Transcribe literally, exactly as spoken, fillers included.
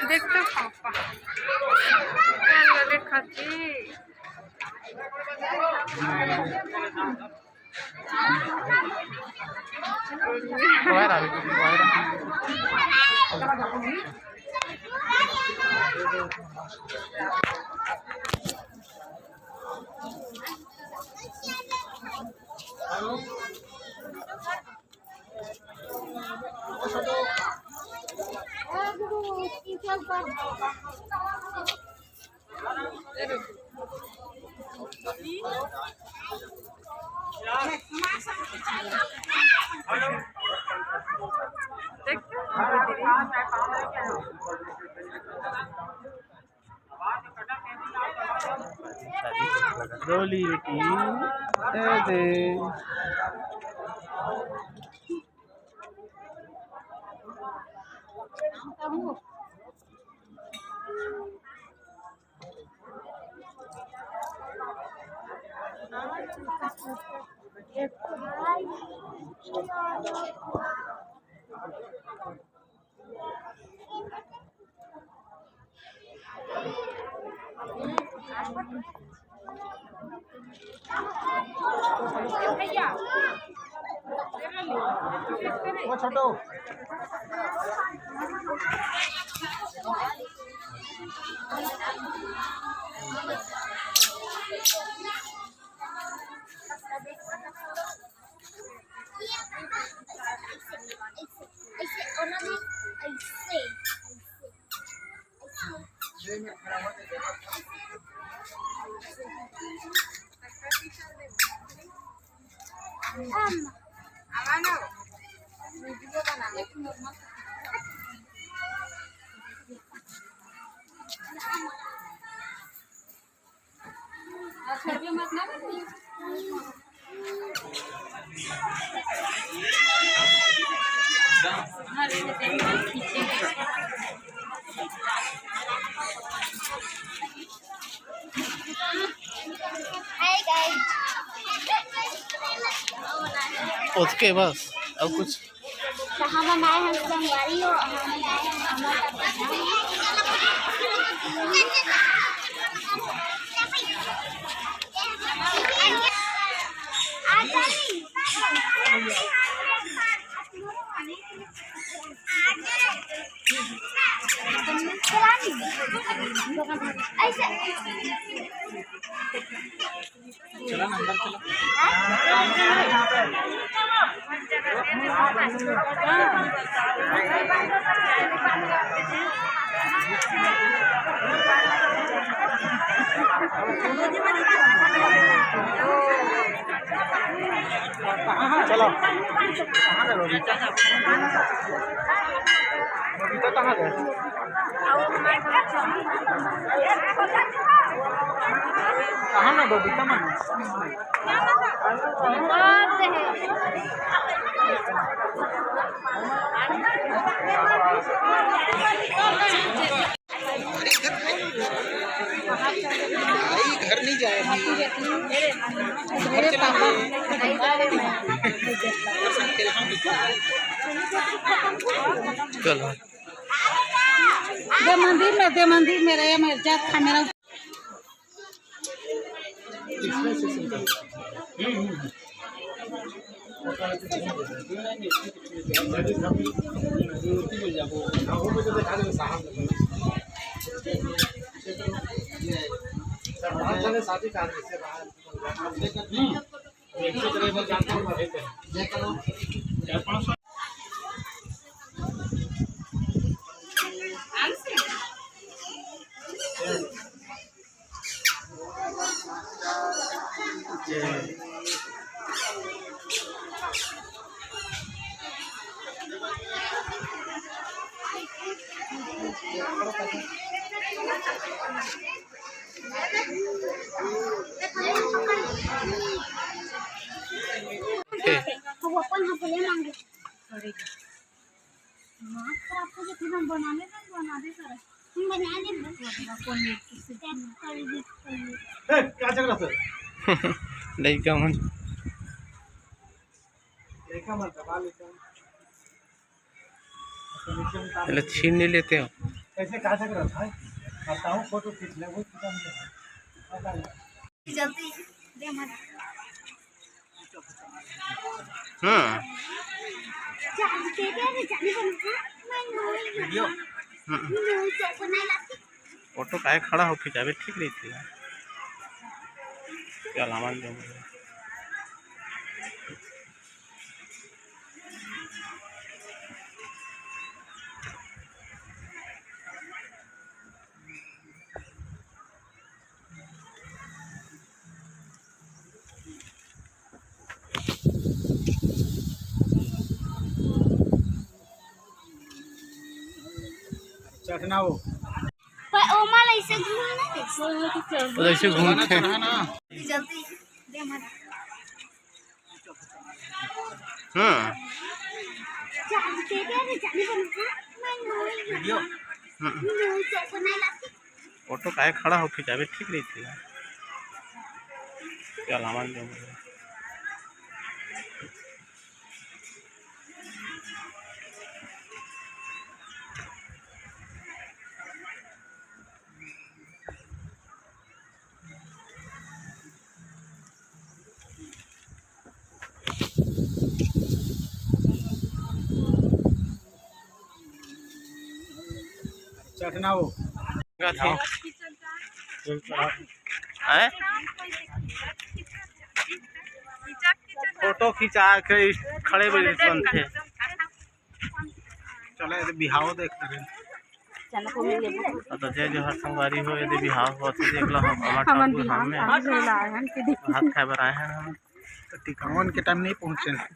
देख तो पापा, कान ला देखत हे। डोली बेटी, दे दे। ओ छोटू। ओतके बस, अब कुछ। तो हमन आए हन संगवारी हो, हमन आए हन हमर ऐसे। चला ना, अंदर चला। चलो। बबीता कहाँ गए? कहाँ ना बबीता मन? अरे इधर, भाई घर नहीं जाए। घर चला। चलो। दे मंदिर में, दे मंदिर में रहे, मेरे जात था मेरा। अपन हाथ ले मांगे। मास्क खराब हो गया, फिर हम बनाने का बना दे सर। हम बना दे। कौन है? कर दे, कर दे। ए, क्या चल रहा सर? लइका मन। लइका मन दबा लेते हैं। चलो, छीन नहीं लेते हो। कैसे कहा तक रखा है? बताओ, फोटो खींच ले, वो खत्म नहीं है। पता नहीं। जल्दी दे मत। हम्म। चार्ज दे दे, अरे जाने दो ना। नहीं, नहीं। वीडियो। हम्म। नहीं, तो बनाए लाती। ऑटो काहे खड़ा हो, खिंचावे ठीक रही थी। क्या लावन जो चखना हो। पर ओमा ला ऐसे घूमना कैसे? वो ऐसे घूमते हैं। चढ़ाना। जल्दी दे मत। हम्म। चार्ज दे दे, अरे जाने दो ना। नहीं, नहीं। वीडियो। हम्म। नहीं, तो बनाए लाती। ऑटो काहे खड़ा हो, खिंचावे ठीक रही थी। क्या लावन जो चखना हो। कथी? हैं? फोटो खिंचा के इस खड़े बैठे बनथे। चलो, ये बिहाव देखते हैं। अब तो जय जोहार संगवारी हो, यदि बिहाव होत हे, देख लो, हम, हमर हमन ठाकुर बिहाव हम में खाए बर आए हैं, हम। भात खाए बर आए हैं हम। तो टिकावन के टाइम नहीं पहुँचे हैं।